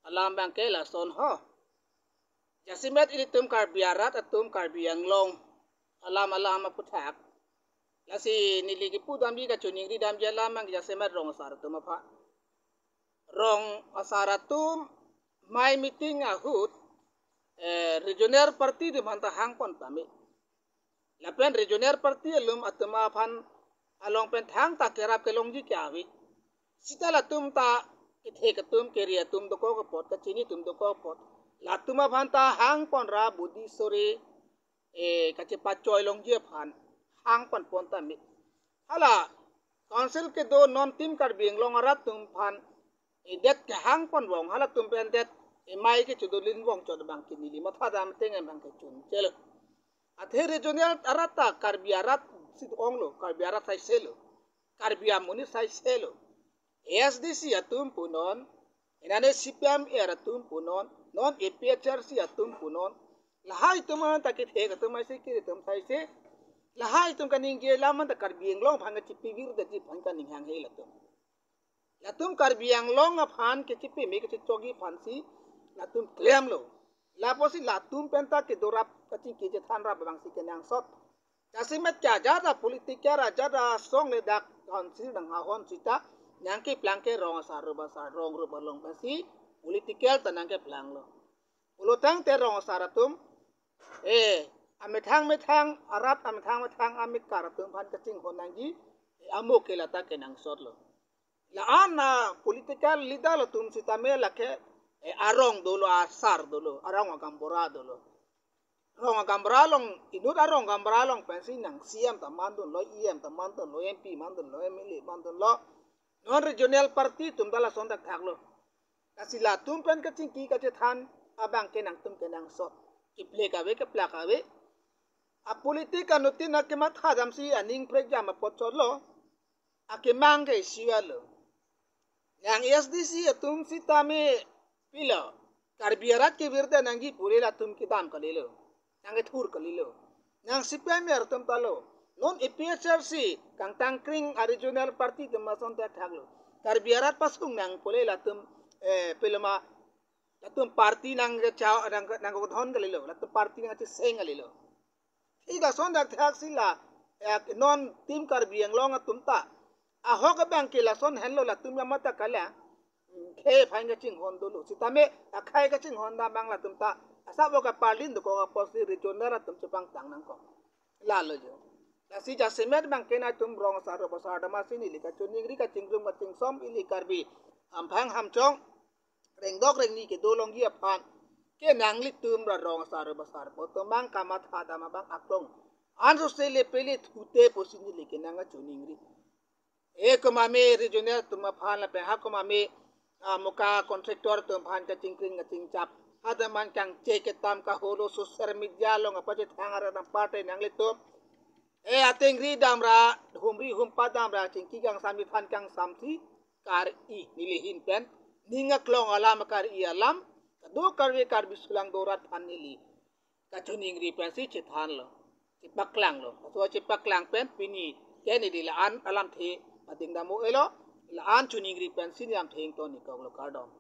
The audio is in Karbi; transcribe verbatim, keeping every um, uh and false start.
Alam abangke lason ho. Jasemet ilitum Karbi arat atum Karbi Anglong alam alam aputhak. Lasi neli kipu damji kachoningri damji alam abang jasemet rong asar atum aphan. Rong asar atum amei meeting ahut eh, regional party atum aphanta hangpon tame. Lapen regional party alum atum aphan along pen thangta kerap kelongji ke ave. Sita latum ta kethek atum keri atum dokok apot, kachini atum dokok apot. Latum aphanta hangpon ra budi sore eh, kachepachoi longji aphan hangpon pon tame. Hala council kedo non Team Karbi Anglong arat atum aphan eh, det kehangpon vong, halatum pen det eh, amei kechodolin vong chot abangke neli matha dam ateng abangke chun chelo. Athe regional arat ta Karbi arat si onglo, Karbi arat saiselo, Karbi amonit saiselo. A S D C atum punon, enane C P M R atum punon, non A P H L C atum punon. Lahai atum aphanta kethek atum aisi kiri atum saise. Lahai atum kaningje alam aphanta Karbi Anglong aphan kachipivirdetji aphan kaning hanghe latum. Latum Karbi Anglong aphan kachipeme kachechokji aphansi latum klemlo. Lapusi latum penta kedorap kachingki chethan rap abangsi kenangsot. Jasemet ke ajat a political ajat asong le dak council nanghahon sita nangkeplang ke rong asar rup asar rong rup along pensi political ta nangkeplanglo. Pulo tangte rong asar atum eh amethang methang arat amethang methang amekar atum aphan kachinghon nangji eh, amo ke lata kenangsotlo. La-an a political leader atum sitame lake eh, arong dolo, asar dolo, arong agambura dolo. Rong agambura along, inut arong agambura along pensi nang C M ta mandunlo, E M ta mandunlo, M P mandunlo, M L A mandunlo. Non regional party atum ta lason thakthaklo. Lasi latum pen kachingki kachethan abangke nangtum kenangsot. Keplek ave, keplak ave. A politic anuttin akematha damsi aning prekjam apot chotlo. Akemang ke isi alo. Nang A S D C atum sitame pilo. Karbi arat kevirdet nangji pule latum kedam kalilo. Nangkethur kalilo. Nang C P M R atum talo. Non A P H L C kangtangkring a regional party atum ason thakthaklo. Karbi arat pasung nang pule latum eh, pilo ma latum party nangkecha nang nangkethon kalilo. Latum party nangkecheseng kalilo. Thik ason thakthak si la eh, non Team Karbi Anglong atum ta ahok abangke lason henlo, latum ya mata kala. Khei aphan kachinghon dolo. Sitame akhei kachinghon dam abang latum ta asap o kaparlin dokok apotsi regional atum chepangtang nangkok. Lalo jo. Lasi jasemet abangke nangtum rong asar rup asar damsi neli kachoningri kachingrum kachingsom ili Karbi hamphang hamchong rengdok rengni kedo longji aphan ke nanglitum ra rong asar rup asar apo atum abang kamatha dam abang aklong ansose le pele thute pusi neli kenang kachoningri. Eh, komatne regional atum aphan lapen ha komatne ah, muka contractor atum aphan kachingkring kachingchap. Hadak man kangchek ketam kaholo social media along apachethang arat amparte nanglitum. Eh, atengri damra, humri humpat damra, chingki kangsam, mithan kangsam si kar-i neli ahin pen. Ning aklong alam kar-i alam, kado Karbi Karbi sulang dorat aphan neli kachoningri pensi chethanlo, chepaklanglo. Laso chepaklang pen pini ke neli la-an alamthe pading dam-o-elo, la-an choningri pensi neli alamthe ington-ikoklo, kardom.